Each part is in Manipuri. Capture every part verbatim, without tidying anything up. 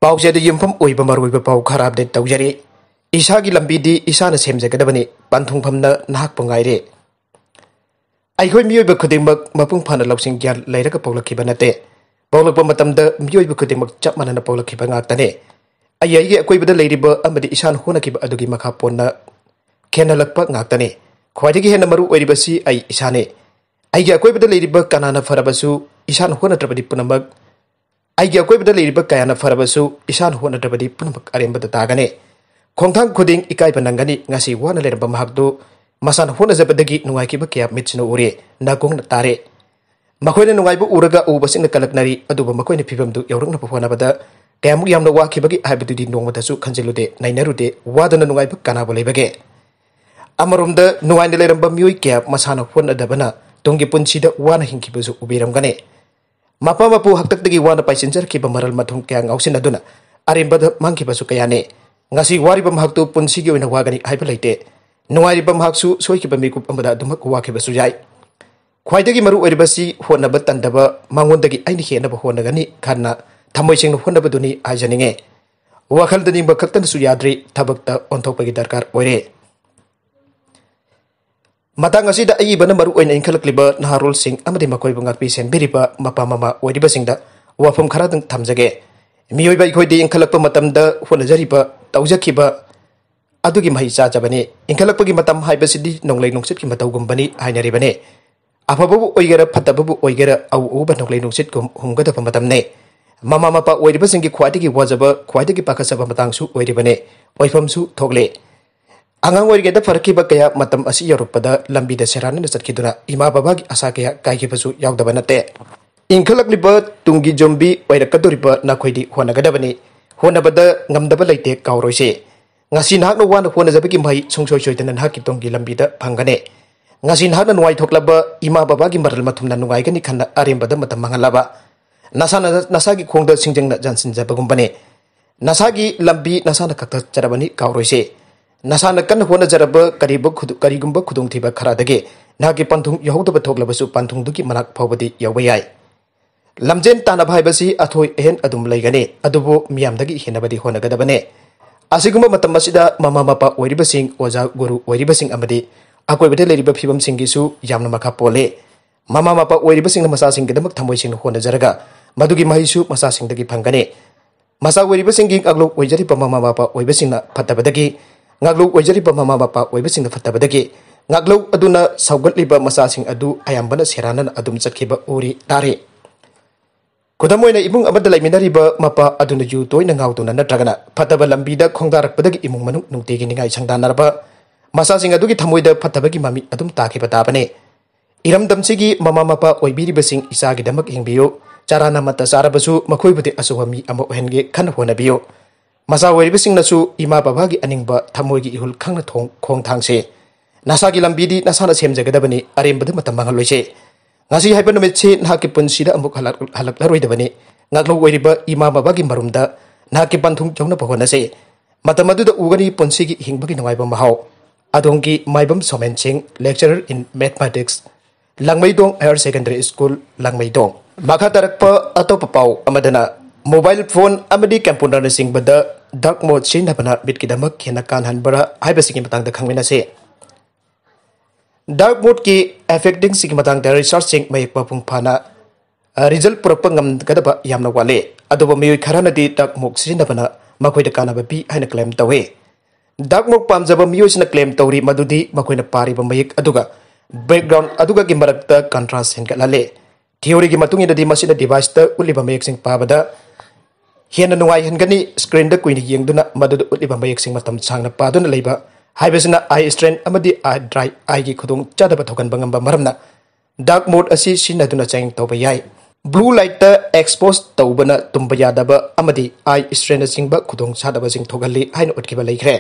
ꯄꯥꯎꯆꯦꯗ ꯌꯨꯝꯐꯝ ꯑꯣꯏꯕ ꯃꯔꯨꯑꯣꯏꯕ ꯄꯥꯎ ꯈꯔ ꯑꯞꯗꯦꯠ ꯇꯧꯖꯔꯤ꯫ ꯏꯁꯥꯒꯤ ꯂꯝꯕꯤꯗꯤ ꯏꯁꯥꯅ ꯁꯦꯝꯖꯒꯗꯕꯅꯤ, ꯄꯟꯊꯨꯡꯐꯝꯅ ꯅꯍꯥꯛꯄꯨ ꯉꯥꯏꯔꯦ꯫ ꯑꯩꯈꯣꯏ ꯃꯤꯑꯣꯏꯕ ꯈꯨꯗꯤꯡꯃꯛ ꯃꯄꯨꯡ ꯐꯥꯅ ꯂꯧꯁꯤꯡ ꯒ꯭ꯌꯥꯟ ꯂꯩꯔꯒ ꯄꯣꯛꯂꯛꯈꯤꯕ ꯅꯠꯇꯦ꯫ ꯄꯣꯛꯂꯛꯄ ꯃꯇꯝꯗ ꯃꯤꯑꯣꯏꯕ ꯈꯨꯗꯤꯡꯃꯛ ꯆꯞ ꯃꯥꯟꯅꯅ ꯄꯣꯛꯂꯛꯈꯤꯕ ꯉꯥꯛꯇꯅꯤ꯫ ꯑꯩ ꯑꯩꯒꯤ ꯑꯀꯣꯏꯕꯗ ꯂꯩꯔꯤꯕ ꯑꯃꯗꯤ ꯏꯁꯥꯅ ꯍꯣꯠꯅꯈꯤꯕ ꯑꯗꯨꯒꯤ ꯃꯈꯥ ꯄꯣꯟꯅ ꯈꯦꯠꯅꯔꯛꯄ ꯉꯥꯛꯇꯅꯤ꯫ ꯈ꯭ꯋꯥꯏꯗꯒꯤ ꯍꯦꯟꯅ ꯃꯔꯨ ꯑꯣꯏꯔꯤꯕꯁꯤ ꯑꯩ ꯏꯁꯥꯅꯤ꯫ ꯑꯩꯒꯤ ꯑꯀꯣꯏꯕꯗ ꯂꯩꯔꯤꯕ ꯀꯅꯥꯅ ꯐꯔꯕꯁꯨ ꯏꯁꯥꯅ ꯍꯣꯠꯅꯗ꯭ꯔꯕꯗꯤ ꯄꯨꯝꯅꯃꯛ ꯑꯩꯒꯤ ꯑꯀꯣꯏꯕꯗ ꯂꯩꯔꯤꯕ ꯀꯌꯥꯅ ꯐꯔꯕꯁꯨ ꯏꯁꯥꯅ ꯍꯣꯠꯅꯗ꯭ꯔꯕꯗꯤ ꯄꯨꯝꯅꯃꯛ ꯑꯔꯦꯝꯕꯗ ꯇꯥꯒꯅꯤ꯫ ꯈꯣꯡꯊꯥꯡ ꯈꯨꯗꯤꯡ ꯏꯀꯥꯏꯕ ꯅꯪꯒꯅꯤ꯫ ꯉꯁꯤ ꯋꯥꯅ ꯂꯩꯔꯝꯕ ꯃꯍꯥꯛꯇꯨ ꯃꯁꯥꯅ ꯍꯣꯠꯅꯖꯕꯗꯒꯤ ꯅꯨꯡꯉꯥꯏꯈꯤꯕ ꯀꯌꯥ ꯃꯤꯠꯁꯤꯅ ꯎꯔꯦ, ꯅꯥꯀꯣꯡꯅ ꯇꯥꯔꯦ꯫ ꯃꯈꯣꯏꯅ ꯅꯨꯡꯉꯥꯏꯕ ꯎꯔꯒ ꯎꯕꯁꯤꯡꯅ ꯀꯜꯂꯛꯅꯔꯤ, ꯑꯗꯨꯕꯨ ꯃꯈꯣꯏꯅ ꯐꯤꯕꯝꯗꯨ ꯌꯧꯔꯛꯅꯕ ꯍꯣꯠꯅꯕꯗ ꯀꯌꯥꯃꯨꯛ ꯌꯥꯝꯅ ꯋꯥꯈꯤꯕꯒꯦ ꯍꯥꯏꯕꯗꯨꯗꯤ ꯅꯣꯡꯃꯇꯁꯨ ꯈꯟꯖꯤꯜꯂꯨꯗꯦ, ꯅꯩꯅꯔꯨꯗꯦ꯫ ꯋꯥꯗꯅ ꯅꯨꯡꯉꯥꯏꯕ ꯀꯅꯥꯕꯨ ꯂꯩꯕꯒꯦ? ꯑꯃꯔꯣꯝꯗ ꯅꯨꯡꯉꯥꯏꯅ ꯂꯩꯔꯝꯕ ꯃꯤꯑꯣꯏ ꯀꯌꯥ ꯃꯁꯥꯅ ꯍꯣꯠꯅꯗꯕꯅ ꯇꯨꯡꯒꯤ ꯄꯨꯟꯁꯤꯗ ꯋꯥꯅ ꯍꯤꯡꯈꯤꯕꯁꯨ ꯎꯕꯤꯔꯝꯒꯅꯤ꯫ ꯃꯄꯥ ꯃꯄꯨ ꯍꯥꯛꯇꯛꯇꯒꯤ ꯋꯥꯅ ꯄꯥꯏꯁꯤꯟꯖꯔꯛꯈꯤꯕ ꯃꯔꯜ ꯃꯊꯨꯝ ꯀꯌꯥ ꯉꯥꯎꯁꯤꯟꯅꯗꯨꯅ ꯑꯔꯦꯝꯕꯗ ꯃꯥꯡꯈꯤꯕꯁꯨ ꯀꯌꯥꯅꯤ꯫ ꯉꯁꯤ ꯋꯥꯔꯤꯕ ꯃꯍꯥꯛꯇꯨ ꯄꯨꯟꯁꯤꯒꯤ ꯑꯣꯏꯅ ꯋꯥꯒꯅꯤ ꯍꯥꯏꯕ ꯂꯩꯇꯦ꯫ ꯅꯨꯡꯉꯥꯏꯔꯤꯕ ꯃꯍꯥꯛꯁꯨ ꯁꯣꯏꯈꯤꯕ ꯃꯤꯀꯨꯞ ꯑꯃꯗ ꯑꯗꯨꯃꯛ ꯋꯥꯈꯤꯕꯁꯨ ꯌꯥꯏ꯫ ꯈ꯭ꯋꯥꯏꯗꯒꯤ ꯃꯔꯨ ꯑꯣꯏꯔꯤꯕꯁꯤ ꯍꯣꯠꯅꯕ ꯇꯟꯗꯕ, ꯃꯉꯣꯟꯗꯒꯤ ꯑꯩꯅ ꯍꯦꯟꯅꯕ ꯍꯣꯠꯅꯒꯅꯤ ꯈꯟꯅ ꯊꯃꯣꯏ ꯁꯦꯡꯅ ꯍꯣꯠꯅꯕꯗꯨꯅꯤ ꯍꯥꯏꯖꯅꯤꯡꯉꯤ꯫ ꯋꯥꯈꯜꯗ ꯅꯤꯡꯕ ꯈꯛꯇꯅꯁꯨ ꯌꯥꯗ꯭ꯔꯤ, ꯊꯕꯛꯇ ꯑꯣꯟꯊꯣꯛꯄꯒꯤ ꯗꯔꯀꯥꯔ ꯑꯣꯏꯔꯦ꯫ ꯃꯇꯥꯡ ꯑꯁꯤꯗ ꯑꯏꯕꯅ ꯃꯔꯨ ꯑꯣꯏꯅ ꯏꯟꯈꯠꯂꯛꯂꯤꯕ ꯅꯍꯥꯔꯣꯜꯁꯤꯡ ꯑꯃꯗꯤ ꯃꯈꯣꯏꯕꯨ ꯉꯥꯛꯄꯤ ꯁꯦꯟꯕꯤꯔꯤꯕ ꯃꯄꯥ ꯃꯃꯥ ꯑꯣꯏꯔꯤꯕꯁꯤꯡꯗ ꯋꯥꯐꯝ ꯈꯔꯗꯪ ꯊꯝꯖꯒꯦ꯫ ꯃꯤꯑꯣꯏꯕ ꯑꯩꯈꯣꯏꯗꯤ ꯏꯟꯈꯠꯂꯛꯄ ꯃꯇꯝꯗ ꯍꯣꯠꯅꯖꯔꯤꯕ, ꯇꯧꯖꯈꯤꯕ ꯑꯗꯨꯒꯤ ꯃꯍꯩ ꯆꯥꯖꯕꯅꯤ꯫ ꯏꯟꯈꯠꯂꯛꯄꯒꯤ ꯃꯇꯝ ꯍꯥꯏꯕꯁꯤꯗꯤ ꯅꯣꯡꯂꯩ ꯅꯨꯡꯁꯤꯠꯀꯤ ꯃꯇꯧꯒꯨꯝꯕꯅꯤ ꯍꯥꯏꯅꯔꯤꯕꯅꯤ꯫ ꯑꯐꯕꯕꯨ ꯑꯣꯏꯒꯦꯔꯥ ꯐꯠꯇꯕꯕꯨ ꯑꯣꯏꯒꯦꯔꯥ, ꯑꯎ ꯑꯎꯕ ꯅꯣꯡꯂꯩ ꯅꯨꯡꯁꯤꯠ ꯍꯨꯝ-, ꯍꯨꯝꯒꯗꯕ ꯃꯇꯝꯅꯤ꯫ ꯃꯃꯥ ꯃꯄꯥ ꯑꯣꯏꯔꯤꯕꯁꯤꯡꯒꯤ ꯈ꯭ꯋꯥꯏꯗꯒꯤ ꯋꯥꯖꯕ, ꯈ꯭ꯋꯥꯏꯗꯒꯤ ꯄꯥꯈꯠꯆꯕ ꯃꯇꯥꯡꯁꯨ ꯑꯣꯏꯔꯤꯕꯅꯤ꯫ ꯑꯣꯏꯐꯝꯁꯨ ꯊꯣꯛꯂꯦ꯫ ꯑꯉꯥꯡ ꯑꯣꯏꯔꯤꯉꯩꯗ ꯐꯔꯛꯈꯤꯕ ꯀꯌꯥ ꯃꯇꯝ ꯑꯁꯤ ꯌꯧꯔꯛꯄꯗ ꯂꯝꯕꯤꯗ ꯁꯦꯔꯥꯟꯅꯅ ꯆꯠꯈꯤꯗꯨꯅ ꯏꯃꯥ ꯕꯕꯥꯒꯤ ꯑꯁꯥ ꯀꯌꯥ ꯀꯥꯏꯈꯤꯕꯁꯨ ꯌꯥꯎꯗꯕ ꯅꯠꯇꯦ꯫ ꯏꯟꯈꯠꯂꯛꯂꯤꯕ ꯇꯨꯡꯒꯤ ꯌꯨꯝꯕꯤ ꯑꯣꯏꯔꯛꯀꯗꯧꯔꯤꯕ ꯅꯈꯣꯏꯗꯤ ꯍꯣꯠꯅꯒꯗꯕꯅꯤ꯫ ꯍꯣꯠꯅꯕꯗ ꯉꯝꯗꯕ ꯂꯩꯇꯦ, ꯀꯥꯎꯔꯣꯏꯁꯦ꯫ ꯉꯁꯤ ꯅꯍꯥꯛꯅ ꯋꯥꯅ ꯍꯣꯠꯅꯖꯕꯒꯤ ꯃꯍꯩ ꯁꯨꯡꯁꯣꯏ ꯁꯣꯏꯗꯅ ꯅꯍꯥꯛꯀꯤ ꯇꯨꯡꯒꯤ ꯂꯝꯕꯤꯗ ꯐꯪꯒꯅꯤ꯫ ꯉꯁꯤ ꯅꯍꯥꯛꯅ ꯅꯨꯡꯉꯥꯏꯊꯣꯛꯂꯕ ꯏꯃꯥ ꯕꯕꯥꯒꯤ ꯃꯔꯜ ꯃꯊꯨꯝꯅ ꯅꯨꯡꯉꯥꯏꯒꯅꯤ ꯈꯟꯅ ꯑꯔꯦꯝꯕꯗ ꯃꯇꯝ ꯃꯥꯡꯍꯜꯂꯕ ꯅꯁꯥꯅ ꯅꯁꯥꯒꯤ ꯈꯣꯡꯗ ꯁꯤꯡꯖꯪꯅ ꯌꯥꯟꯁꯤꯟꯖꯕꯒꯨꯝꯕꯅꯤ꯫ ꯅꯁꯥꯒꯤ ꯂꯝꯕꯤ ꯅꯁꯥꯅ ꯀꯛꯊꯠꯆꯔꯕꯅꯤ, ꯀꯥꯎꯔꯣꯏꯁꯦ꯫ ꯅꯁꯥꯅ ꯀꯟꯅ ꯍꯣꯠꯅꯖꯔꯕ ꯀꯔꯤꯕ ꯈꯨꯗ-, ꯀꯔꯤꯒꯨꯝꯕ ꯈꯨꯗꯣꯡꯊꯤꯕ ꯈꯔꯗꯒꯤ ꯅꯍꯥꯛꯀꯤ ꯄꯟꯊꯨꯡ ꯌꯧꯍꯧꯗꯕ ꯊꯣꯛꯂꯕꯁꯨ ꯄꯟꯊꯨꯡꯗꯨꯒꯤ ꯃꯅꯥꯛ ꯐꯥꯎꯕꯗꯤ ꯌꯧꯕ ꯌꯥꯏ꯫ ꯂꯝꯖꯦꯟ ꯇꯥꯟꯅꯕ ꯍꯥꯏꯕꯁꯤ ꯑꯊꯣꯏ ꯑꯍꯦꯟ ꯑꯗꯨꯝ ꯂꯩꯒꯅꯤ, ꯑꯗꯨꯕꯨ ꯃꯤꯌꯥꯝꯗꯒꯤ ꯍꯦꯟꯅꯕꯗꯤ ꯍꯣꯠꯅꯒꯗꯕꯅꯤ꯫ ꯑꯁꯤꯒꯨꯝꯕ ꯃꯇꯝ ꯑꯁꯤꯗ ꯃꯃꯥ ꯃꯄꯥ ꯑꯣꯏꯔꯤꯕꯁꯤꯡ, ꯑꯣꯖꯥ ꯒꯨꯔꯨ ꯑꯣꯏꯔꯤꯕꯁꯤꯡ ꯑꯃꯗꯤ ꯑꯀꯣꯏꯕꯗ ꯂꯩꯔꯤꯕ ꯐꯤꯕꯝꯁꯤꯡꯒꯤꯁꯨ ꯌꯥꯝꯅ ꯃꯈꯥ ꯄꯣꯜꯂꯤ꯫ ꯃꯃꯥ ꯃꯄꯥ ꯑꯣꯏꯔꯤꯕꯁꯤꯡꯅ ꯃꯆꯥꯁꯤꯡꯒꯤꯗꯃꯛ ꯊꯃꯣꯏ ꯁꯦꯡꯅ ꯍꯣꯠꯅꯖꯔꯒ ꯃꯗꯨꯒꯤ ꯃꯍꯩꯁꯨ ꯃꯆꯥꯁꯤꯡꯗꯒꯤ ꯐꯪꯒꯅꯤ꯫ ꯃꯆꯥ ꯑꯣꯏꯔꯤꯕꯁꯤꯡꯒꯤ ꯉꯥꯛꯂꯧ ꯑꯣꯏꯖꯔꯤꯕ ꯃꯃꯥ ꯃꯄꯥ ꯑꯣꯏꯕꯁꯤꯡꯅ ꯐꯠꯇꯕꯗꯒꯤ, ꯉꯥꯛꯂꯧ ꯑꯣꯏꯖꯔꯤꯕ ꯃꯃꯥ ꯃꯄꯥ ꯑꯣꯏꯕꯁꯤꯡꯅ ꯐꯠꯇꯕꯗꯒꯤ, ꯉꯥꯛꯂꯧ ꯑꯗꯨꯅ ꯁꯧꯒꯠꯂꯤꯕ ꯃꯆꯥꯁꯤꯡ ꯑꯗꯨ ꯑꯌꯥꯝꯕꯅ ꯁꯦꯔꯥꯟꯅꯅ ꯑꯗꯨꯝ ꯆꯠꯈꯤꯕ ꯎꯔꯤ ꯇꯥꯔꯤ꯫ ꯈꯨꯗꯝ ꯑꯣꯏꯅ, ꯏꯃꯨꯡ ꯑꯃꯗ ꯂꯩꯃꯤꯟꯅꯔꯤꯕ ꯃꯄꯥ ꯑꯗꯨꯅ ꯌꯨ ꯇꯣꯏꯅ ꯉꯥꯎꯗꯨꯅ ꯅꯠꯇ꯭ꯔꯒꯅ ꯐꯠꯇꯕ ꯂꯝꯕꯤꯗ ꯈꯣꯡꯗꯥꯔꯛꯄꯗꯒꯤ ꯏꯃꯨꯡ ꯃꯅꯨꯡ ꯅꯨꯡꯇꯤꯒꯤ ꯅꯤꯡꯉꯥꯏ ꯁꯪꯗꯥꯟꯅꯔꯕ ꯃꯆꯥꯁꯤꯡ ꯑꯗꯨꯒꯤ ꯊꯃꯣꯏꯗ ꯐꯠꯇꯕꯒꯤ ꯃꯃꯤ ꯑꯗꯨꯝ ꯇꯥꯈꯤꯕ ꯇꯥꯕꯅꯤ꯫ ꯏꯔꯝꯗꯝꯁꯤꯒꯤ ꯃꯃꯥ ꯃꯄꯥ ꯑꯣꯏꯕꯤꯔꯤꯕꯁꯤꯡ, ꯏꯆꯥꯒꯤꯗꯃꯛ ꯍꯤꯡꯕꯤꯌꯨ꯫ ꯆꯔꯥ ꯅꯥꯝꯃꯠꯇ ꯆꯥꯔꯕꯁꯨ ꯃꯈꯣꯏꯕꯨꯗꯤ ꯑꯆꯧꯕ ꯃꯤ ꯑꯃ ꯑꯣꯏꯍꯟꯒꯦ ꯈꯟꯅ ꯍꯣꯠꯅꯕꯤꯌꯨ꯫ ꯃꯆꯥ ꯑꯣꯏꯔꯤꯕꯁꯤꯡꯅꯁꯨ ꯏꯃꯥ ꯕꯕꯥꯒꯤ ꯑꯅꯤꯡꯕ ꯊꯃꯣꯏꯒꯤ ꯏꯍꯨꯜ ꯈꯪꯅ ꯊꯣꯡ-, ꯈꯣꯡꯊꯥꯡꯁꯦ꯫ ꯅꯁꯥꯒꯤ ꯂꯝꯕꯤꯗꯤ ꯅꯁꯥꯅ ꯁꯦꯝꯖꯒꯗꯕꯅꯤ, ꯑꯔꯦꯝꯕꯗ ꯃꯇꯝ ꯃꯥꯡꯍꯜꯂꯣꯏꯁꯦ꯫ ꯉꯁꯤ ꯍꯥꯏꯕ ꯅꯨꯃꯤꯠꯁꯤ ꯅꯍꯥꯛꯀꯤ ꯄꯨꯟꯁꯤꯗ ꯑꯃꯨꯛ ꯍꯜꯂꯛ-, ꯍꯜꯂꯛꯂꯔꯣꯏꯗꯕꯅꯤ꯫ ꯉꯥꯛꯂꯧ ꯑꯣꯏꯔꯤꯕ ꯏꯃꯥ ꯕꯕꯥꯒꯤ ꯃꯔꯨꯝꯗ ꯅꯍꯥꯛꯀꯤ ꯄꯟꯊꯨꯡ ꯌꯧꯅꯕ ꯍꯣꯠꯅꯁꯦ꯫ ꯃꯇꯝ ꯑꯗꯨꯗ ꯎꯒꯅꯤ ꯄꯨꯟꯁꯤꯒꯤ ꯍꯤꯡꯕꯒꯤ ꯅꯨꯡꯉꯥꯏꯕ ꯃꯍꯥꯎ꯫ ꯑꯗꯣꯝꯒꯤ ꯃꯥꯏꯕꯝ ꯁꯣꯃꯦꯟ ꯁꯤꯡ, lecturer in mathematics, ꯂꯥꯡꯃꯩꯗꯣꯡ Higher Secondary School, ꯂꯥꯡꯃꯩꯗꯣꯡ꯫ ꯃꯈꯥ ꯇꯥꯔꯛꯄ ꯑꯇꯣꯞꯄ ꯄꯥꯎ ꯑꯃꯗꯅ, mobile phone ꯑꯃꯗꯤ computerꯅꯆꯤꯡꯕꯗ dark mode ꯁꯤꯖꯤꯟꯅꯕꯅ ꯃꯤꯠꯀꯤꯗꯃꯛ ꯍꯦꯟꯅ ꯀꯥꯟꯍꯟꯕ꯭ꯔꯥ ꯍꯥꯏꯕꯁꯤꯒꯤ ꯃꯇꯥꯡꯗ ꯈꯪꯃꯤꯟꯅꯁꯤ꯫ Dark modeꯀꯤ effectꯁꯤꯡꯒꯤ ꯃꯇꯥꯡꯗ researchꯁꯤꯡ ꯃꯌꯦꯛ ꯃꯄꯨꯡ ꯐꯥꯅ, ꯑ, result ꯄꯨꯔꯛꯄ ꯉꯝꯒꯗꯕ ꯌꯥꯝꯅ ꯋꯥꯠꯂꯤ꯫ ꯑꯗꯨꯕꯨ ꯃꯤꯑꯣꯏ ꯈꯔꯅꯗꯤ dark mode ꯁꯤꯖꯤꯟꯅꯕꯅ ꯃꯈꯣꯏꯗ ꯀꯥꯟꯅꯕ ꯄꯤ ꯍꯥꯏꯅ claim ꯇꯧꯏ꯫ Dark mode ꯄꯥꯝꯖꯕ ꯃꯤꯑꯣꯏꯁꯤꯡꯅ claim ꯇꯧꯔꯤ ꯃꯗꯨꯗꯤ ꯃꯈꯣꯏꯅ ꯄꯥꯔꯤꯕ ꯃꯌꯦꯛ ꯑꯗꯨꯒ background ꯑꯗꯨꯒꯒꯤ ꯃꯔꯛꯇ contrast ꯍꯦꯟꯒꯠꯍꯜꯂꯤ꯫ Theoryꯒꯤ ꯃꯇꯨꯡ ꯏꯟꯅꯗꯤ ꯃꯁꯤꯅ deviceꯇ ꯎꯠꯂꯤꯕ ꯃꯌꯦꯛꯁꯤꯡ ꯄꯥꯕꯗ ꯍꯦꯟꯅ ꯅꯨꯡꯉꯥꯏꯍꯟꯒꯅꯤ꯫ Screenꯗ ꯀꯨꯏꯅ ꯌꯦꯡꯗꯨꯅ ꯃꯗꯨꯗ ꯎꯠꯂꯤꯕ ꯃꯌꯦꯛꯁꯤꯡ ꯃꯇꯝ ꯁꯥꯡꯅ ꯄꯥꯗꯨꯅ ꯂꯩꯕ ꯍꯥꯏꯕꯁꯤꯅ eye strain ꯑꯃꯗꯤ eye dry eyeꯒꯤ ꯈꯨꯗꯣꯡꯆꯥꯗꯕ ꯊꯣꯛꯍꯟꯕ ꯉꯝꯕ ꯃꯔꯝꯅ dark mode ꯑꯁꯤ ꯁꯤꯖꯤꯟꯅꯗꯨꯅ ꯆꯥꯡꯌꯦꯡ ꯇꯧꯕ ꯌꯥꯏ꯫ Blue lightꯇ expose ꯇꯧꯕꯅ ꯇꯨꯝꯕ ꯌꯥꯗꯕ ꯑꯃꯗꯤ eye strainꯅꯆꯤꯡꯕ ꯈꯨꯗꯣꯡꯆꯥꯗꯕꯁꯤꯡ ꯊꯣꯛꯍꯜꯂꯤ ꯍꯥꯏꯅ ꯎꯠꯈꯤꯕ ꯂꯩꯈ꯭ꯔꯦ꯫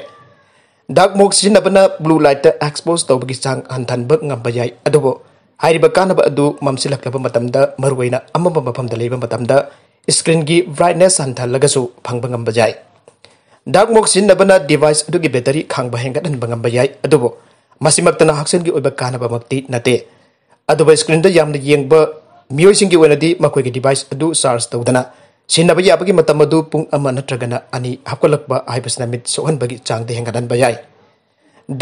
Dark mode ꯁꯤꯖꯤꯟꯅꯕꯅ blue lightꯇ expose ꯇꯧꯕꯒꯤ ꯆꯥꯡ ꯍꯟꯊꯍꯟꯕ ꯉꯝꯕ ꯌꯥꯏ, ꯑꯗꯨꯕꯨ ꯍꯥꯏꯔꯤꯕ ꯀꯥꯟꯅꯕ ꯑꯗꯨ ꯃꯝꯁꯤꯜꯂꯛꯂꯕ ꯃꯇꯝꯗ, ꯃꯔꯨꯑꯣꯏꯅ ꯑꯃꯝꯕ ꯃꯐꯝꯗ ꯂꯩꯕ ꯃꯇꯝꯗ, screenꯒꯤ brightness ꯍꯟꯊꯍꯜꯂꯒꯁꯨ ꯐꯪꯕ ꯉꯝꯕ ꯌꯥꯏ꯫ Dark mode ꯁꯤꯖꯤꯟꯅꯕꯅ device ꯑꯗꯨꯒꯤ battery ꯈꯥꯡꯕ ꯍꯦꯟꯒꯠꯍꯟꯕ ꯉꯝꯕ ꯌꯥꯏ, ꯑꯗꯨꯕꯨ ꯃꯁꯤꯃꯛꯇꯅ ꯍꯛꯁꯦꯜꯒꯤ ꯑꯣꯏꯕ ꯀꯥꯟꯅꯕꯃꯛꯇꯤ ꯅꯠꯇꯦ꯫ ꯑꯗꯨꯕꯨ screenꯗ ꯌꯥꯝꯅ ꯌꯦꯡꯕ ꯃꯤꯑꯣꯏꯁꯤꯡꯒꯤ ꯑꯣꯏꯅꯗꯤ ꯃꯈꯣꯏꯒꯤ device ꯑꯗꯨ charge ꯇꯧꯗꯅ ꯁꯤꯖꯤꯟꯅꯕ ꯌꯥꯕꯒꯤ ꯃꯇꯝ ꯑꯗꯨ ꯄꯨꯡ ꯑꯃ ꯅꯠꯇ꯭ꯔꯒꯅ ꯑꯅꯤ ꯍꯥꯞꯀꯠꯂꯛꯄ ꯍꯥꯏꯕꯁꯤꯅ ꯃꯤꯠ ꯁꯣꯛꯍꯟꯕꯒꯤ ꯆꯥꯡꯗ ꯍꯦꯟꯒꯠꯍꯟꯕ ꯌꯥꯏ꯫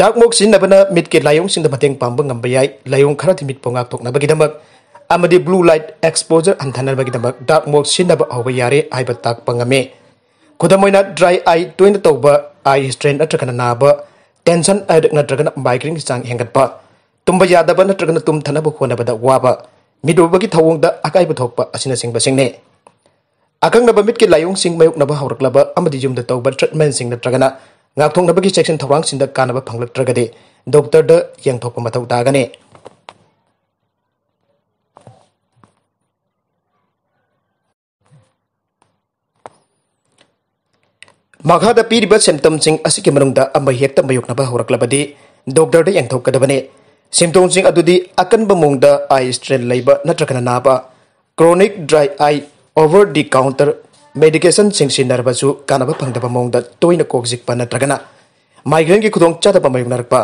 Dark mode ꯁꯤꯖꯤꯟꯅꯕꯅ ꯃꯤꯠꯀꯤ ꯂꯥꯏꯑꯣꯡꯁꯤꯡꯗ ꯃꯇꯦꯡ ꯄꯥꯡꯕ ꯉꯝꯕ ꯌꯥꯏ꯫ ꯂꯥꯏꯑꯣꯡ ꯈꯔꯗꯤ ꯃꯤꯠꯄꯨ ꯉꯥꯛꯊꯣꯛꯅꯕꯒꯤꯗꯃꯛ ꯑꯃꯗꯤ blue light exposure ꯍꯟꯊꯅꯕꯒꯤꯗꯃꯛ dark mode ꯁꯤꯖꯤꯟꯅꯕ ꯍꯧꯕ ꯌꯥꯔꯦ ꯍꯥꯏꯕ ꯇꯥꯛꯄ ꯉꯝꯃꯤ꯫ ꯈꯨꯗꯝ ꯑꯣꯏꯅ, dry eye ꯇꯣꯏꯅ ꯇꯧꯕ, eye strain ꯅꯠꯇ꯭ꯔꯒꯅ ꯅꯥꯕ, tension headache ꯅꯠꯇ꯭ꯔꯒꯅ migraine ꯒꯤ ꯆꯥꯡ ꯍꯦꯟꯒꯠꯄ, ꯇꯨꯝꯕ ꯌꯥꯗꯕ ꯅꯠꯇ꯭ꯔꯒꯅ ꯇꯨꯝꯊꯅꯕ ꯍꯣꯠꯅꯕꯗ ꯋꯥꯕ, ꯃꯤꯠ ꯎꯕꯒꯤ ꯊꯧꯑꯣꯡꯗ ꯑꯀꯥꯏꯕ ꯊꯣꯛꯄ ꯑꯁꯤꯅꯆꯤꯡꯕꯁꯤꯡꯅꯤ꯫ ꯑꯀꯛꯅꯕ ꯃꯤꯠꯀꯤ ꯂꯥꯏꯑꯣꯡꯁꯤꯡ ꯃꯥꯌꯣꯛꯅꯕ ꯍꯧꯔꯛꯂꯕ ꯑꯃꯗꯤ ꯌꯨꯝꯗ ꯇꯧꯕ treatment ꯁꯤꯡ ꯅꯠꯇ꯭ꯔꯒꯅ ꯉꯥꯛꯊꯣꯛꯅꯕꯒꯤ ꯆꯦꯛꯁꯤꯟ ꯊꯧꯔꯥꯡꯁꯤꯡꯗ ꯀꯥꯟꯅꯕ ꯐꯪꯂꯛꯇ꯭ꯔꯒꯗꯤ doctor ꯗ ꯌꯦꯡꯊꯣꯛꯄ ꯃꯊꯧ ꯇꯥꯒꯅꯤ꯫ ꯃꯈꯥꯗ ꯄꯤꯔꯤꯕ symptom ꯁꯤꯡ ꯑꯁꯤꯒꯤ ꯃꯅꯨꯡꯗ ꯑꯃ ꯍꯦꯛꯇ ꯃꯥꯌꯣꯛꯅꯕ ꯍꯧꯔꯛꯂꯕꯗꯤ doctor ꯗ ꯌꯦꯡꯊꯣꯛꯀꯗꯕꯅꯤ꯫ Symptom ꯁꯤꯡ ꯑꯗꯨꯗꯤ ꯑꯀꯟꯕ ꯃꯑꯣꯡꯗ eye strain ꯂꯩꯕ ꯅꯠꯇ꯭ꯔꯒꯅ ꯅꯥꯕ, chronic dry eye, over the counter medication ꯁꯤꯡ ꯁꯤꯖꯤꯟꯅꯔꯕꯁꯨ ꯀꯥꯟꯅꯕ ꯐꯪꯗꯕ ꯃꯑꯣꯡꯗ ꯇꯣꯏꯅ ꯀꯣꯛ ꯆꯤꯛꯄ ꯅꯠꯇ꯭ꯔꯒꯅ migraine ꯒꯤ ꯈꯨꯗꯣꯡꯆꯥꯗꯕ ꯃꯥꯌꯣꯛꯅꯔꯛꯄ,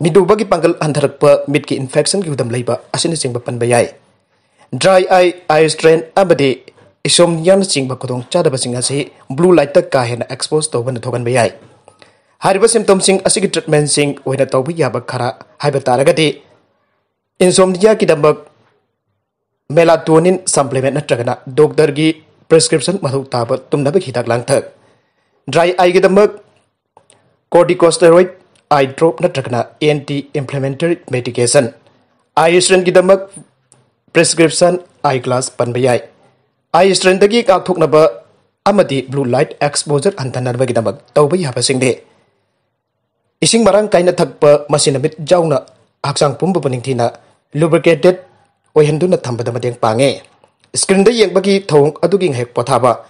ꯃꯤꯠ ꯎꯕꯒꯤ ꯄꯥꯡꯒꯜ ꯍꯟꯊꯔꯛꯄ, ꯃꯤꯠꯀꯤ infection ꯒꯤ ꯈꯨꯗꯝ ꯂꯩꯕ ꯑꯁꯤꯅꯆꯤꯡꯕ ꯄꯟꯕ ꯌꯥꯏ꯫ Dry eye, eye strain ꯑꯃꯗꯤ insomnia ꯅꯆꯤꯡꯕ ꯈꯨꯗꯣꯡꯆꯥꯗꯕꯁꯤꯡ ꯑꯁꯤ blue light ꯇ ꯀꯥ ꯍꯦꯟꯅ expose ꯇꯧꯕꯅ ꯊꯣꯛꯍꯟꯕ ꯌꯥꯏ꯫ ꯍꯥꯏꯔꯤꯕ symptom ꯁꯤꯡ ꯑꯁꯤꯒꯤ treatment ꯁꯤꯡ ꯑꯣꯏꯅ ꯇꯧꯕ ꯌꯥꯕ ꯈꯔ ꯍꯥꯏꯕ ꯇꯥꯔꯒꯗꯤ, insomnia ꯒꯤꯗꯃꯛ melatonin supplement ꯅꯠꯇ꯭ꯔꯒꯅ doctor ꯒꯤ prescription ꯃꯊꯧ ꯇꯥꯕ ꯇꯨꯝꯅꯕꯒꯤ ꯍꯤꯗꯥꯛ ꯂꯥꯡꯊꯛ, dry eye ꯒꯤꯗꯃꯛ corticosteroid eye drop ꯅꯠꯇ꯭ꯔꯒꯅ anti inflammatory medication, eye strain ꯒꯤꯗꯃꯛ prescription eye glass ꯄꯟꯕ ꯌꯥꯏ꯫ Eye strain ꯗꯒꯤ ꯉꯥꯛꯊꯣꯛꯅꯕ ꯑꯃꯗꯤ blue light exposure ꯍꯟꯊꯅꯕꯒꯤꯗꯃꯛ ꯇꯧꯕ ꯌꯥꯕꯁꯤꯡꯗꯤ: ꯏꯁꯤꯡ ꯃꯔꯥꯡ ꯀꯥꯏꯅ ꯊꯛꯄ, ꯃꯁꯤꯅ ꯃꯤꯠ ꯌꯥꯎꯅ ꯍꯛꯆꯥꯡ ꯄꯨꯝꯕꯕꯨ ꯅꯤꯡꯊꯤꯅ lubricated ꯑꯣꯏꯍꯟꯗꯨꯅ ꯊꯝꯕꯗ ꯃꯇꯦꯡ ꯄꯥꯡꯉꯤ꯫ Screen ꯗ ꯌꯦꯡꯕꯒꯤ ꯊꯧꯑꯣꯡ ꯑꯗꯨꯒꯤ ꯉꯥꯏꯍꯥꯛ ꯄꯣꯊꯥꯕ꯫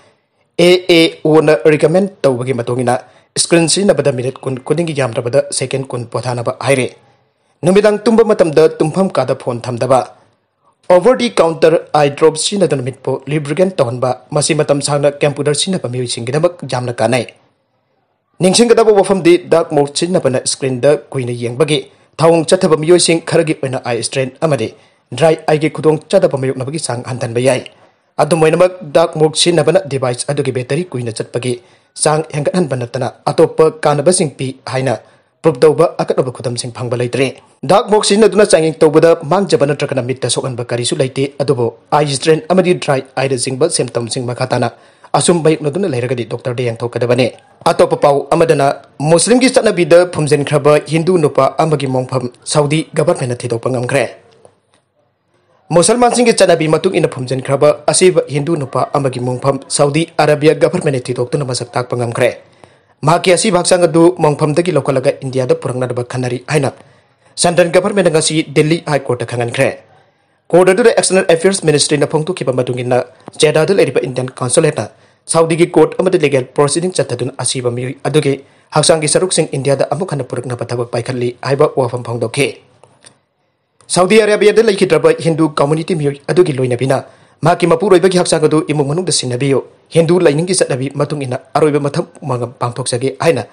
A A O ꯅ recommend ꯇꯧꯕꯒꯤ ꯃꯇꯨꯡ ꯏꯟꯅ, screen ꯁꯤꯖꯤꯟꯅꯕꯗ minute ꯀꯨꯟ ꯈꯨꯗꯤꯡꯒꯤ ꯌꯥꯝꯗ꯭ꯔꯕꯗ second ꯀꯨꯟ ꯄꯣꯊꯥꯅꯕ ꯍꯥꯏꯔꯤ꯫ ꯅꯨꯃꯤꯗꯥꯡ ꯇꯨꯝꯕ ꯃꯇꯝꯗ ꯇꯨꯝꯐꯝ ꯀꯥꯗ phone ꯊꯝꯗꯕ꯫ Over the counter eye drop ꯁꯤꯖꯤꯟꯅꯗꯨꯅ ꯃꯤꯠꯄꯨ lubricant ꯇꯧꯍꯟꯕ, ꯃꯁꯤ ꯃꯇꯝ ꯁꯥꯡꯅ computer ꯁꯤꯖꯤꯟꯅꯕ ꯃꯤꯑꯣꯏꯁꯤꯡꯒꯤꯗꯃꯛ ꯌꯥꯝꯅ ꯀꯥꯟꯅꯩ꯫ ꯅꯤꯡꯁꯤꯡꯒꯗꯕ ꯋꯥꯐꯝꯗꯤ, dark mode ꯁꯤꯖꯤꯟꯅꯕꯅ screen ꯗ ꯀꯨꯏꯅ ꯌꯦꯡꯕꯒꯤ ꯊꯧꯑꯣꯡ ꯆꯠꯊꯕ ꯃꯤꯑꯣꯏꯁꯤꯡ ꯈꯔꯒꯤ ꯑꯣꯏꯅ eye strain ꯑꯃꯗꯤ ꯗ꯭ꯔꯥꯏ ꯑꯥꯏꯒꯤ ꯈꯨꯗꯣꯡꯆꯥꯗꯕ ꯃꯥꯌꯣꯛꯅꯕꯒꯤ ꯆꯥꯡ ꯍꯟꯊꯍꯟꯕ ꯌꯥꯏ꯫ ꯑꯗꯨꯝ ꯑꯣꯏꯅꯃꯛ, ꯗꯥꯔꯛ ꯃꯣꯗ ꯁꯤꯖꯤꯟꯅꯕꯅ ꯗꯤꯚꯥꯏꯁ ꯑꯗꯨꯒꯤ ꯕꯦꯇꯔꯤ ꯀꯨꯏꯅ ꯆꯠꯄꯒꯤ ꯆꯥꯡ ꯍꯦꯟꯒꯠꯍꯟꯕ ꯅꯠꯇꯅ ꯑꯇꯣꯞꯄ ꯀꯥꯟꯅꯕꯁꯤꯡ ꯄꯤ ꯍꯥꯏꯅ ꯄ꯭ꯔꯨꯐ ꯇꯧꯕ ꯑꯀꯛꯅꯕ ꯈꯨꯗꯝꯁꯤꯡ ꯐꯪꯕ ꯂꯩꯇ꯭ꯔꯤ꯫ ꯗꯥꯔꯛ ꯃꯣꯗ ꯁꯤꯖꯤꯟꯅꯗꯨꯅ ꯆꯥꯡꯌꯦꯡ ꯇꯧꯕꯗ ꯃꯥꯡꯖꯕ ꯅꯠꯇ꯭ꯔꯒꯅ ꯃꯤꯠꯇ ꯁꯣꯛꯍꯟꯕ ꯀꯔꯤꯁꯨ ꯂꯩꯇꯦ, ꯑꯗꯨꯕꯨ ꯑꯥꯏ ꯁ꯭ꯇ꯭ꯔꯦꯟ ꯑꯃꯗꯤ ꯗ꯭ꯔꯥꯏ ꯑꯥꯏꯅꯆꯤꯡꯕ ꯁꯤꯝꯇꯝꯁꯤꯡ ꯃꯈꯥ ꯇꯥꯅ ꯑꯁꯨꯝ ꯃꯥꯌꯣꯛꯅꯗꯨꯅ ꯂꯩꯔꯒꯗꯤ ꯗꯣꯛꯇꯔꯗ ꯌꯦꯡꯊꯣꯛꯀꯗꯕꯅꯤ꯫ ꯑꯇꯣꯞꯄ ꯄꯥꯎ ꯑꯃꯗꯅ, ꯃꯨꯁꯂꯤꯝꯒꯤ ꯆꯠꯅꯕꯤꯗ ꯐꯨꯝꯖꯤꯟꯈ꯭ꯔꯕ ꯍꯤꯟꯗꯨ ꯅꯨꯄꯥ ꯑꯃꯒꯤ ꯃꯣꯡꯐꯝ ꯁꯥꯎꯗꯤ ꯒꯚꯔꯟꯃꯦꯟꯠꯅ ꯊꯤꯗꯣꯛꯄ ꯉꯝꯈ꯭ꯔꯦ꯫ ꯃꯨꯁꯜꯃꯥꯟꯁꯤꯡꯒꯤ ꯆꯠꯅꯕꯤ ꯃꯇꯨꯡ ꯏꯟꯅ ꯐꯨꯝꯖꯤꯟꯈ꯭ꯔꯕ ꯑꯁꯤꯕ ꯍꯤꯟꯗꯨ ꯅꯨꯄꯥ ꯑꯃꯒꯤ ꯃꯣꯡꯐꯝ ꯁꯥꯎꯗꯤ ꯑꯔꯥꯕꯤꯌꯥ ꯒꯚꯔꯟꯃꯦꯟꯠꯅ ꯊꯤꯗꯣꯛꯇꯨꯅ ꯃꯁꯛ ꯇꯥꯛꯄ ꯉꯝꯈ꯭ꯔꯦ꯫ ꯃꯍꯥꯛꯀꯤ ꯑꯁꯤꯕ ꯍꯛꯆꯥꯡ ꯑꯗꯨ ꯃꯣꯡꯐꯝꯗꯒꯤ ꯂꯧꯈꯠꯂꯒ ꯏꯟꯗꯤꯌꯥꯗ ꯄꯨꯔꯛꯅꯅꯕ ꯈꯟꯅꯔꯤ ꯍꯥꯏꯅ ꯁꯦꯟꯇ꯭ꯔꯦꯜ ꯒꯚꯔꯟꯃꯦꯟꯠꯅ ꯉꯁꯤ ꯗꯤꯜꯂꯤ ꯍꯥꯏ ꯀꯣꯔꯠꯇ ꯈꯪꯍꯟꯈ꯭ꯔꯦ꯫ ꯀꯣꯔꯠ ꯑꯗꯨꯗ ꯑꯦꯛꯁꯇꯔꯅꯦꯜ ꯑꯦꯐꯤꯌꯔꯁ ꯃꯤꯅꯤꯁꯇ꯭ꯔꯤꯅ ꯐꯣꯡꯗꯣꯛꯈꯤꯕ ꯃꯇꯨꯡ ꯏꯟꯅ, ꯖꯦꯗꯥꯗ ꯂꯩꯔꯤꯕ ꯏꯟꯗꯤꯌꯟ ꯀꯣꯟꯁꯨꯂꯦꯠꯅ ꯁꯥꯎꯗꯤꯒꯤ ꯀꯣꯔꯠ ꯑꯃꯗ ꯂꯤꯒꯦꯜ ꯄ꯭ꯔꯣꯁꯤꯗꯤꯡ ꯆꯠꯊꯗꯨꯅ ꯑꯁꯤꯕ ꯃꯤꯑꯣꯏ ꯑꯗꯨꯒꯤ ꯍꯛꯆꯥꯡꯒꯤ ꯁꯔꯨꯛꯁꯤꯡ ꯏꯟꯗꯤꯌꯥꯗ ꯑꯃꯨꯛ ꯍꯟꯅ ꯄꯨꯔꯛꯅꯕ ꯊꯕꯛ ꯄꯥꯏꯈꯠꯂꯤ ꯍꯥꯏꯕ ꯋꯥꯐꯝ ꯐꯣꯡꯗꯣꯛꯈꯤ꯫ ꯁꯥꯎꯗꯤ ꯑꯔꯥꯕꯤꯌꯥꯗ ꯂꯩꯈꯤꯗ꯭ꯔꯕ ꯍꯤꯟꯗꯨ ꯀꯝꯃ꯭ꯌꯨꯅꯤꯇꯤ ꯃꯤꯑꯣꯏ ꯑꯗꯨꯒꯤ ꯂꯣꯏꯅꯕꯤꯅ ꯃꯍꯥꯛꯀꯤ ꯃꯄꯨꯔꯣꯏꯕꯒꯤ ꯍꯛꯆꯥꯡ ꯑꯗꯨ ꯏꯃꯨꯡ ꯃꯅꯨꯡꯗ ꯁꯤꯟꯅꯕꯤꯌꯨ, ꯍꯤꯟꯗꯨ ꯂꯥꯏꯅꯤꯡꯒꯤ ꯆꯠꯅꯕꯤ ꯃꯇꯨꯡ ꯏꯟꯅ ꯑꯔꯣꯏꯕ ꯃꯊꯧ ꯃꯉꯝ ꯄꯥꯡꯊꯣꯛꯆꯒꯦ ꯍꯥꯏꯅ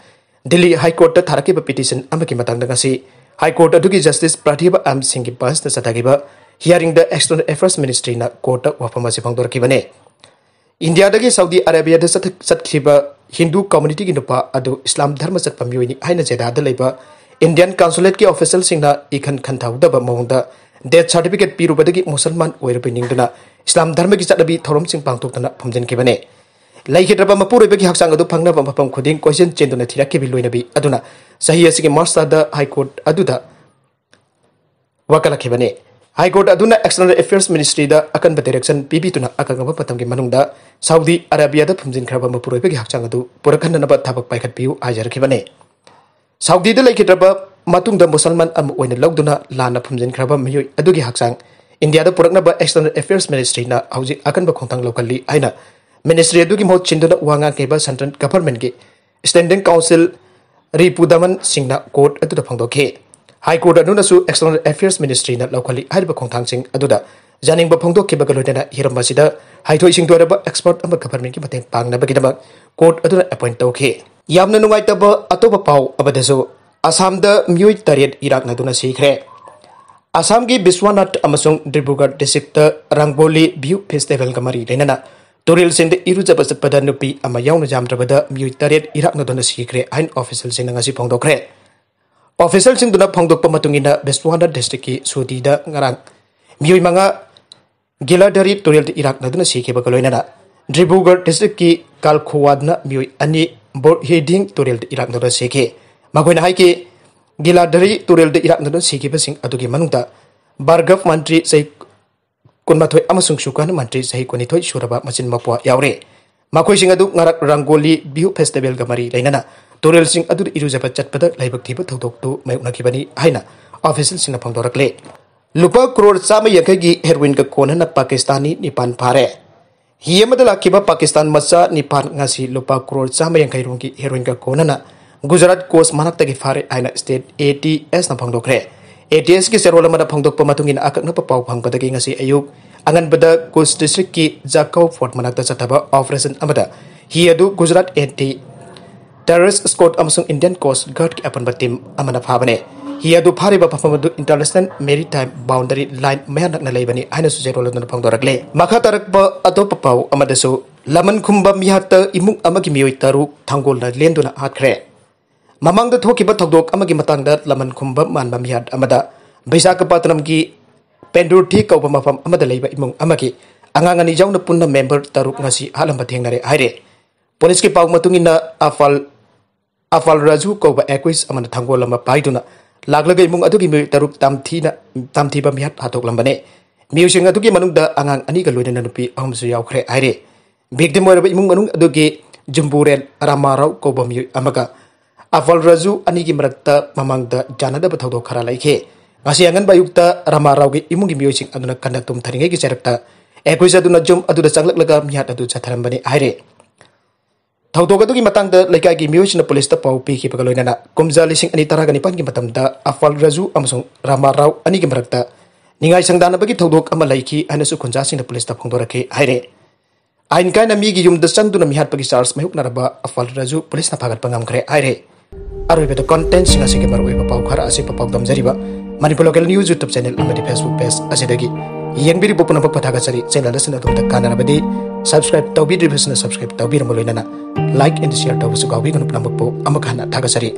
ꯗꯤꯜꯂꯤ ꯍꯥꯏ ꯀꯣꯔꯠꯇ ꯊꯥꯔꯛꯈꯤꯕ ꯄꯤꯇꯤꯁꯟ ꯑꯃꯒꯤ ꯃꯇꯥꯡꯗ ꯉꯁꯤ ꯍꯥꯏ ꯀꯣꯔꯠ ꯑꯗꯨꯒꯤ ꯖꯁꯇꯤꯁ ꯄ꯭ꯔꯇꯤꯚ ꯑꯦꯝ ꯁꯤꯡꯒꯤ ꯕꯦꯟꯆꯅ ꯆꯠꯊꯈꯤꯕ ꯍꯤꯌꯥꯔꯤꯡꯗ ꯑꯦꯛꯁꯇꯔꯅꯦꯜ ꯑꯦꯐꯤꯌꯔꯁ ꯃꯤꯅꯤꯁꯇ꯭ꯔꯤꯅ ꯀꯣꯔꯠꯇ ꯋꯥꯐꯝ ꯑꯁꯤ ꯐꯣꯡꯗꯣꯔꯛꯈꯤꯕꯅꯤ꯫ ꯏꯟꯗꯤꯌꯥꯗꯒꯤ ꯁꯥꯎꯗꯤ ꯑꯔꯥꯕꯤꯌꯥꯗ ꯆꯠꯊ-, ꯆꯠꯈꯤꯕ ꯍꯤꯟꯗꯨ ꯀꯝꯃ꯭ꯌꯨꯅꯤꯇꯤꯒꯤ ꯅꯨꯄꯥ ꯑꯗꯨ ꯏꯁꯂꯥꯝ ꯙꯔꯃ ꯆꯠꯄ ꯃꯤꯑꯣꯏꯅꯤ ꯍꯥꯏꯅ ꯖꯦꯗꯥꯗ ꯂꯩꯕ ꯏꯟꯗꯤꯌꯟ ꯀꯣꯟꯁꯨꯂꯦꯠꯀꯤ ꯑꯣꯐꯤꯁꯤꯌꯦꯜꯁꯤꯡꯅ ꯏꯈꯟ ꯈꯟꯊꯍꯧꯗꯕ ꯃꯑꯣꯡꯗ ꯗꯦꯊ ꯁꯥꯔꯇꯤꯐꯤꯀꯦꯠ ꯄꯤꯔꯨꯕꯗꯒꯤ ꯃꯨꯁꯜꯃꯥꯟ ꯑꯣꯏꯔꯕ ꯅꯤꯡꯗꯨꯅ ꯏꯁꯂꯥꯝ ꯙꯔꯃꯒꯤ ꯆꯠꯅꯕꯤ ꯊꯧꯔꯝꯁꯤꯡ ꯄꯥꯡꯊꯣꯛꯇꯨꯅ ꯐꯨꯝꯖꯤꯟꯈꯤꯕꯅꯤ꯫ ꯂꯩꯈꯤꯗ꯭ꯔꯕ ꯃꯄꯨꯔꯣꯏꯕꯒꯤ ꯍꯛꯆꯥꯡ ꯑꯗꯨ ꯐꯪꯅꯕ ꯃꯐꯝ ꯈꯨꯗꯤꯡ ꯀꯣꯏꯆꯦꯟ ꯆꯦꯟꯗꯨꯅ ꯊꯤꯔꯛꯈꯤꯕ ꯂꯣꯏꯅꯕꯤ ꯑꯗꯨꯅ ꯆꯍꯤ ꯑꯁꯤꯒꯤ ꯃꯥꯔꯆ ꯊꯥꯗ ꯍꯥꯏ ꯀꯣꯔꯠ ꯑꯗꯨꯗ ꯋꯥꯀꯠꯂꯛꯈꯤꯕꯅꯤ꯫ ꯍꯥꯏ ꯀꯣꯔꯠ ꯑꯗꯨꯅ ꯑꯦꯛꯁꯇꯔꯅꯦꯜ ꯑꯦꯐꯤꯌꯔꯁ ꯃꯤꯅꯤꯁꯇ꯭ꯔꯤꯗ ꯑꯀꯟꯕ ꯗꯥꯏꯔꯦꯛꯁꯟ ꯄꯤꯕꯤꯗꯨꯅ ꯑꯀꯛꯅꯕ ꯃꯇꯝꯒꯤ ꯃꯅꯨꯡꯗ ꯁꯥꯎꯗꯤ ꯑꯔꯥꯕꯤꯌꯥꯗ ꯐꯨꯝꯖꯤꯟꯈ꯭ꯔꯕ ꯃꯄꯨꯔꯣꯏꯕꯒꯤ ꯍꯛꯆꯥꯡ ꯑꯗꯨ ꯄꯨꯔꯛꯍꯟꯅꯅꯕ ꯊꯕꯛ ꯄꯥꯏꯈꯠꯄꯤꯌꯨ ꯍꯥꯏꯖꯔꯛꯈꯤꯕꯅꯤ꯫ ꯁꯥꯎꯗꯤꯗ ꯂꯩꯈꯤꯗ꯭ꯔꯕ ꯃꯇꯨꯡꯗ ꯃꯨꯁꯜꯃꯥꯟ ꯑꯃ ꯑꯣꯏꯅ ꯂꯧꯗꯨꯅ ꯂꯥꯟꯅ ꯐꯨꯝꯖꯤꯟꯈ꯭ꯔꯕ ꯃꯤꯑꯣꯏ ꯑꯗꯨꯒꯤ ꯍꯛꯆꯥꯡ ꯏꯟꯗꯤꯌꯥꯗ ꯄꯨꯔꯛꯅꯕ ꯑꯦꯛꯁꯇꯔꯅꯦꯜ ꯑꯦꯐꯤꯌꯔꯁ ꯃꯤꯅꯤꯁꯇ꯭ꯔꯤꯅ ꯍꯧꯖꯤꯛ ꯑꯀꯟꯕ ꯈꯣꯡꯊꯥꯡ ꯂꯧꯈꯠꯂꯤ ꯍꯥꯏꯅ ꯃꯤꯅꯤꯁꯇ꯭ꯔꯤ ꯑꯗꯨꯒꯤ ꯃꯍꯨꯠ ꯁꯤꯟꯗꯨꯅ ꯋꯥ ꯉꯥꯡꯈꯤꯕ ꯁꯦꯟꯇ꯭ꯔꯦꯜ ꯒꯚꯔꯟꯃꯦꯟꯠꯀꯤ ꯁ꯭ꯇꯦꯟꯗꯤꯡ ꯀꯥꯎꯟꯁꯤꯜ ꯔꯤꯄꯨꯗꯃꯟ ꯁꯤꯡꯅ ꯀꯣꯔꯠ ꯑꯗꯨꯗ ꯐꯣꯡꯗꯣꯛꯈꯤ꯫ ꯍꯥꯏ ꯀꯣꯔꯠ ꯑꯗꯨꯅꯁꯨ ꯑꯦꯛꯁꯇꯔꯅꯦꯜ ꯑꯦꯐꯤꯌꯔꯁ ꯃꯤꯅꯤꯁꯇ꯭ꯔꯤꯅ ꯂꯧꯈꯠꯂꯤ ꯍꯥꯏꯔꯤꯕ ꯈꯣꯡꯊꯥꯡꯁꯤꯡ ꯑꯗꯨꯗ ꯌꯥꯅꯤꯡꯕ ꯐꯣꯡꯗꯣꯛꯈꯤꯕꯒ ꯂꯣꯏꯅꯅ ꯍꯤꯔꯝ ꯑꯁꯤꯗ ꯍꯩꯊꯣꯏ ꯁꯤꯡꯊꯣꯏꯔꯕ ꯑꯦꯛꯁꯄꯔꯠ ꯑꯃ ꯒꯚꯔꯟꯃꯦꯟꯠꯀꯤ ꯃꯇꯦꯡ ꯄꯥꯡꯅꯕꯒꯤꯗꯃꯛ ꯀꯣꯔꯠ ꯑꯗꯨꯅ ꯑꯦꯄꯣꯏꯟꯠ ꯇꯧꯈꯤ꯫ ꯌꯥꯝꯅ ꯅꯨꯡꯉꯥꯏꯇꯕ ꯑꯇꯣꯞꯄ ꯄꯥꯎ ꯑꯃꯗꯁꯨ, ꯑꯁꯥꯝꯗ ꯃꯤꯑꯣꯏ ꯇꯔꯦꯠ ꯏꯔꯥꯛꯅꯗꯨꯅ ꯁꯤꯈ꯭ꯔꯦ꯫ ꯑꯁꯥꯝꯒꯤ ꯕꯤꯁ꯭ꯋꯥꯅꯥꯊ ꯑꯃꯁꯨꯡ ꯗꯤꯕ꯭ꯔꯨꯒꯔ ꯗꯤꯁꯇ꯭ꯔꯤꯛꯇ ꯔꯪꯒꯣꯂꯤ ꯕꯤꯍꯨ ꯐꯦꯁꯇꯤꯚꯦꯜꯒ ꯃꯔꯤ ꯂꯩꯅꯅ ꯇꯨꯔꯦꯜꯁꯤꯡꯗ ꯏꯔꯨꯖꯕ ꯆꯠꯄꯗ ꯅꯨꯄꯤ ꯑꯃ ꯌꯥꯎꯅ ꯌꯥꯝꯗ꯭ꯔꯕꯗ ꯃꯤꯑꯣꯏ ꯇꯔꯦꯠ ꯏꯔꯥꯛꯅꯗꯨꯅ ꯁꯤꯈ꯭ꯔꯦ ꯍꯥꯏꯅ ꯑꯣꯐꯤꯁꯤꯌꯦꯜꯁꯤꯡꯅ ꯉꯁꯤ ꯐꯣꯡꯗꯣꯛꯈ꯭ꯔꯦ꯫ ꯑꯣꯐꯤꯁꯤꯌꯦꯜꯁꯤꯡꯗꯨꯅ ꯐꯣꯡꯗꯣꯛꯄ ꯃꯇꯨꯡ ꯏꯟꯅ ꯕꯤꯁ꯭ꯋꯥꯅꯥꯊ ꯗꯤꯁꯇ꯭ꯔꯤꯛꯀꯤ ꯁꯨꯗꯤꯗ ꯉꯔꯥꯡ ꯃꯤꯑꯣꯏ ꯃꯉꯥ ꯒꯤꯂꯥꯙꯔꯤ ꯇꯨꯔꯦꯜꯗ ꯏꯔꯥꯛꯅꯗꯨꯅ ꯁꯤꯈꯤꯕꯒ ꯂꯣꯏꯅꯅ ꯗꯤꯕ꯭ꯔꯨꯒꯔ ꯗꯤꯁꯇ꯭ꯔꯤꯛꯀꯤ ꯀꯥꯜꯈꯣꯋꯥꯗꯅ ꯃꯤꯑꯣꯏ ꯑꯅꯤ ꯕꯣꯔꯍꯤꯗꯤꯡ ꯇꯨꯔꯦꯜꯗ ꯏꯔꯥꯛꯅꯗꯨꯅ ꯁꯤꯈꯤ꯫ ꯃꯈꯣꯏꯅ ꯍꯥꯏꯈꯤ, ꯒꯤꯂꯥꯙꯔꯤ ꯇꯨꯔꯦꯜꯗ ꯏꯔꯥꯛꯅꯗꯨꯅ ꯁꯤꯈꯤꯕꯁꯤꯡ ꯑꯗꯨꯒꯤ ꯃꯅꯨꯡꯗ ꯕꯥꯔꯒꯚ ꯃꯟꯇ꯭ꯔꯤ ꯆꯍꯤ ꯀꯨꯟꯃꯥꯊꯣꯏ ꯑꯃꯁꯨꯡ ꯁꯨꯀꯥꯟ ꯃꯟꯇ꯭ꯔꯤ ꯆꯍꯤ ꯀꯨꯟꯅꯤꯊꯣꯏ ꯁꯨꯔꯕ ꯃꯆꯤꯟ ꯃꯧꯄ꯭ꯋꯥ ꯌꯥꯎꯔꯦ꯫ ꯃꯈꯣꯏꯁꯤꯡ ꯑꯗꯨ ꯉꯔꯥꯡ ꯔꯪꯒꯣꯂꯤ ꯕꯤꯍꯨ ꯐꯦꯁꯇꯤꯚꯦꯜꯒ ꯃꯔꯤ ꯂꯩꯅꯅ ꯇꯨꯔꯦꯜꯁꯤꯡ ꯑꯗꯨꯗ ꯏꯔꯨꯖꯕ ꯆꯠꯄꯗ ꯂꯥꯏꯕꯛ ꯊꯤꯕ ꯊꯧꯗꯣꯛꯇꯨ ꯃꯥꯌꯣꯛꯅꯈꯤꯕꯅꯤ ꯍꯥꯏꯅ ꯑꯣꯐꯤꯁꯤꯌꯦꯜꯁꯤꯡꯅ ꯐꯣꯡꯗꯣꯔꯛꯂꯦ꯫ ꯂꯨꯄꯥ ꯀ꯭ꯔꯣꯔ ꯆꯥꯝꯃ ꯌꯥꯡꯈꯩꯒꯤ ꯍꯦꯔꯣꯏꯟꯒ ꯀꯣꯟꯅꯅ ꯄꯥꯀꯤꯁꯇꯥꯅꯤ ꯅꯤꯄꯥꯟ ꯐꯥꯔꯦ꯫ ꯍꯤ ꯑꯃꯗ ꯂꯥꯛꯈꯤꯕ ꯄꯥꯀꯤꯁꯇꯥꯟ ꯃꯆꯥ ꯅꯤꯄꯥꯟ ꯉꯁꯤ ꯂꯨꯄꯥ ꯀ꯭ꯔꯣꯔ ꯆꯥꯝꯃ ꯌꯥꯡꯈꯩ ꯔꯣꯝꯒꯤ ꯍꯦꯔꯣꯏꯟꯒ ꯀꯣꯟꯅꯅ ꯒꯨꯖꯔꯥꯠ ꯀꯣꯁ ꯃꯅꯥꯛꯇꯒꯤ ꯐꯥꯔꯦ ꯍꯥꯏꯅ ꯁ꯭ꯇꯦꯠ ꯑꯦ ꯇꯤ ꯑꯦꯁꯅ ꯐꯣꯡꯗꯣꯛꯈ꯭ꯔꯦ꯫ ꯑꯦ ꯇꯤ ꯑꯦꯁꯀꯤ ꯆꯦꯔꯣꯜ ꯑꯃꯅ ꯐꯣꯡꯗꯣꯛꯄ ꯃꯇꯨꯡ ꯏꯟꯅ, ꯑꯀꯛꯅꯕ ꯄꯥꯎ ꯐꯪꯕꯗꯒꯤ ꯉꯁꯤ ꯑꯌꯨꯛ ꯑꯉꯟꯕꯗ ꯀꯨꯆ ꯗꯤꯁꯇ꯭ꯔꯤꯛꯀꯤ ꯖꯥꯈꯧ ꯐꯣꯔꯠ ꯃꯅꯥꯛꯇ ꯆꯠꯊꯕ ꯑꯣꯄꯔꯦꯁꯟ ꯑꯃꯗ ꯍꯤ ꯑꯗꯨ ꯒꯨꯖꯔꯥꯠ ꯑꯦꯟꯇꯤ ꯇꯦꯔꯣꯔꯤꯁ꯭ꯠ ꯁ꯭ꯀ꯭ꯋꯥꯗ ꯑꯃꯁꯨꯡ ꯏꯟꯗꯤꯌꯟ ꯀꯣꯁ꯭ꯠ ꯒꯥꯔꯗꯀꯤ ꯑꯄꯨꯟꯕ ꯇꯤꯝ ꯑꯃꯅ ꯐꯥꯕꯅꯤ꯫ ꯍꯤ ꯑꯗꯨ ꯐꯥꯔꯤꯕ ꯃꯐꯝ ꯑꯗꯨ ꯏꯟꯇꯔꯅꯦꯁꯅꯦꯜ ꯃꯦꯔꯤꯇꯥꯏꯝ ꯕꯥꯎꯟꯗꯔꯤ ꯂꯥꯏꯟ ꯃꯌꯥ ꯅꯛꯅ ꯂꯩꯕꯅꯤ ꯍꯥꯏꯅꯁꯨ ꯆꯦꯔꯣꯜ ꯑꯗꯨꯅ ꯐꯣꯡꯗꯣꯔꯛꯂꯦ꯫ ꯃꯈꯥ ꯇꯥꯔꯛꯄ ꯑꯇꯣꯞꯄ ꯄꯥꯎ ꯑꯃꯗꯁꯨ, ꯂꯃꯟ ꯈꯨꯝꯕ ꯃꯤꯍꯥꯠꯇ ꯏꯃꯨꯡ ꯑꯃꯒꯤ ꯃꯤꯑꯣꯏ ꯇꯔꯨꯛ ꯊꯥꯡꯒꯣꯜꯅ ꯂꯦꯟꯗꯨꯅ ꯍꯥꯠꯈ꯭ꯔꯦ꯫ ꯃꯃꯥꯡꯗ ꯊꯣꯛꯈꯤꯕ ꯊꯧꯗꯣꯛ ꯑꯃꯒꯤ ꯃꯇꯥꯡꯗ ꯂꯃꯟ ꯈꯨꯝꯕ ꯃꯥꯟꯕ ꯃꯤꯍꯥꯠ ꯑꯃꯗ ꯕꯤꯁꯥꯈꯥꯄꯠꯅꯝꯒꯤ ꯄꯦꯟꯗꯨꯔꯊꯤ ꯀꯧꯕ ꯃꯐꯝ ꯑꯃꯗ ꯂꯩꯕ ꯏꯃꯨꯡ ꯑꯃꯒꯤ ꯑꯉꯥꯡ ꯑꯅꯤ ꯌꯥꯎꯅ ꯄꯨꯟꯅ ꯃꯦꯝꯕꯔ ꯇꯔꯨꯛ ꯉꯁꯤ ꯍꯥꯠꯂꯝꯕ ꯊꯦꯡꯅꯔꯦ ꯍꯥꯏꯔꯦ꯫ ꯄꯨꯂꯤꯁꯀꯤ ꯄꯥꯎ ꯃꯇꯨꯡ ꯏꯟꯅ, ꯑꯐꯜ, ꯑꯐꯜ ꯔꯥꯖꯨ ꯀꯧꯕ ꯑꯦꯀ꯭ꯌꯨꯖ ꯑꯃꯅ ꯊꯥꯡꯒꯣꯜ ꯑꯃ ꯄꯥꯏꯗꯨꯅ ꯂꯥꯛꯂꯒ ꯏꯃꯨꯡ ꯑꯗꯨꯒꯤ ꯃꯤꯑꯣꯏ ꯇꯔꯨꯛ ꯇꯝꯊꯤꯅ, ꯇꯝꯊꯤꯕ ꯃꯤꯍꯥꯠ ꯍꯥꯠꯇꯣꯛꯂꯝꯕꯅꯦ꯫ ꯃꯤꯑꯣꯏꯁꯤꯡ ꯑꯗꯨꯒꯤ ꯃꯅꯨꯡꯗ ꯑꯉꯥꯡ ꯑꯅꯤꯒ ꯂꯣꯏꯅꯅ ꯅꯨꯄꯤ ꯑꯍꯨꯝꯁꯨ ꯌꯥꯎꯈ꯭ꯔꯦ ꯍꯥꯏꯔꯦ꯫ ꯚꯤꯛꯇꯤꯝ ꯑꯣꯏꯔꯕ ꯏꯃꯨꯡ ꯃꯅꯨꯡ ꯑꯗꯨꯒꯤ ꯖꯨꯝꯕꯨꯔꯦꯜ ꯔꯥꯃꯥꯔꯥꯎ ꯀꯧꯕ ꯃꯤꯑꯣꯏ ꯑꯃꯒ ꯑꯐꯜ ꯔꯥꯖꯨ ꯑꯅꯤꯒꯤ ꯃꯔꯛꯇ ꯃꯃꯥꯡꯗ ꯆꯥꯟꯅꯗꯕ ꯊꯧꯗꯣꯛ ꯈꯔ ꯂꯩꯈꯤ꯫ ꯉꯁꯤ ꯑꯉꯟꯕ ꯑꯌꯨꯛꯇ ꯔꯥꯃꯥꯔꯥꯎꯒꯤ ꯏꯃꯨꯡꯒꯤ ꯃꯤꯑꯣꯏꯁꯤꯡ ꯑꯗꯨꯅ ꯀꯟꯅ ꯇꯨꯝꯊꯔꯤꯉꯩꯒꯤ ꯆꯩꯔꯛꯇ ꯑꯦꯀ꯭ꯌꯨꯖ ꯑꯗꯨꯅ ꯌꯨꯝ ꯑꯗꯨꯗ ꯆꯪꯂꯛꯂꯒ ꯃꯤꯍꯥꯠ ꯑꯗꯨ ꯆꯠꯊꯔꯝꯕꯅꯤ ꯍꯥꯏꯔꯦ꯫ ꯊꯧꯗꯣꯛ ꯑꯗꯨꯒꯤ ꯃꯇꯥꯡꯗ ꯂꯩꯀꯥꯏꯒꯤ ꯃꯤꯑꯣꯏꯁꯤꯡꯅ ꯄꯨꯂꯤꯁꯇ ꯄꯥꯎ ꯄꯤꯈꯤꯕꯒ ꯂꯣꯏꯅꯅ ꯀꯨꯝꯖꯥ ꯂꯤꯁꯤꯡ ꯑꯅꯤ ꯇꯔꯥꯒ ꯅꯤꯄꯥꯟꯒꯤ ꯃꯇꯝꯗ ꯑꯐꯜ ꯔꯥꯖꯨ ꯑꯃꯁꯨꯡ ꯔꯥꯃꯥꯔꯥꯎ ꯑꯅꯤꯒꯤ ꯃꯔꯛꯇ ꯅꯤꯡꯉꯥꯏ ꯁꯪꯗꯥꯅꯕꯒꯤ ꯊꯧꯗꯣꯛ ꯑꯃ ꯂꯩꯈꯤ ꯍꯥꯏꯅꯁꯨ ꯈꯨꯟꯖꯥꯁꯤꯡꯅ ꯄꯨꯂꯤꯁꯇ ꯐꯣꯡꯗꯣꯔꯛꯈꯤ ꯍꯥꯏꯔꯦ꯫ ꯑꯥꯏꯟ ꯀꯥꯏꯅ ꯃꯤꯒꯤ ꯌꯨꯝꯗ ꯆꯪꯗꯨꯅ ꯃꯤꯍꯥꯠꯄꯒꯤ ꯆꯥꯔꯖ ꯃꯥꯌꯣꯛꯅꯔꯕ ꯑꯐꯜ ꯔꯥꯖꯨ ꯄꯨꯂꯤꯁꯅ ꯐꯥꯒꯠꯄ ꯉꯝꯈ꯭ꯔꯦ ꯍꯥꯏꯔꯦ꯫ ꯑꯔꯣꯏꯕꯗ ꯀꯟꯇꯦꯟꯁꯤꯡ ꯑꯁꯤꯒꯤ ꯃꯔꯨꯑꯣꯏꯕ ꯄꯥꯎ ꯈꯔ ꯑꯁꯤ ꯄꯥꯎꯗꯝꯖꯔꯤꯕ Manipur local news YouTube channel ꯑꯃꯗꯤ ꯐꯦꯁꯕꯨꯛ ꯄꯦꯖ ꯑꯁꯤꯗꯒꯤ ꯌꯦꯡꯕꯤꯔꯤꯕ ꯄꯨꯝꯅꯃꯛꯄꯨ ꯊꯥꯒꯠꯆꯔꯤ꯫ ꯆꯦꯅꯦꯜ ꯑꯁꯤꯅ ꯑꯗꯣꯝꯗ ꯀꯥꯟꯅꯔꯕꯗꯤ ꯁꯕꯁꯀ꯭ꯔꯥꯏꯕ ꯇꯧꯕꯤꯗ꯭ꯔꯤꯕꯁꯤꯅ ꯁꯕꯁꯀ꯭ꯔꯥꯏꯕ ꯇꯧꯕꯤꯔꯝꯕ ꯂꯣꯏꯅꯅ ꯂꯥꯏꯛ ꯑꯦꯟ ꯁꯤꯌꯔ ꯇꯧꯕꯁꯨ ꯀꯥꯎꯕꯤꯒꯅꯨ꯫ ꯄꯨꯝꯅꯃꯛꯄꯨ ꯑꯃꯨꯛ ꯍꯟꯅ ꯊꯥꯒꯠꯆꯔꯤ꯫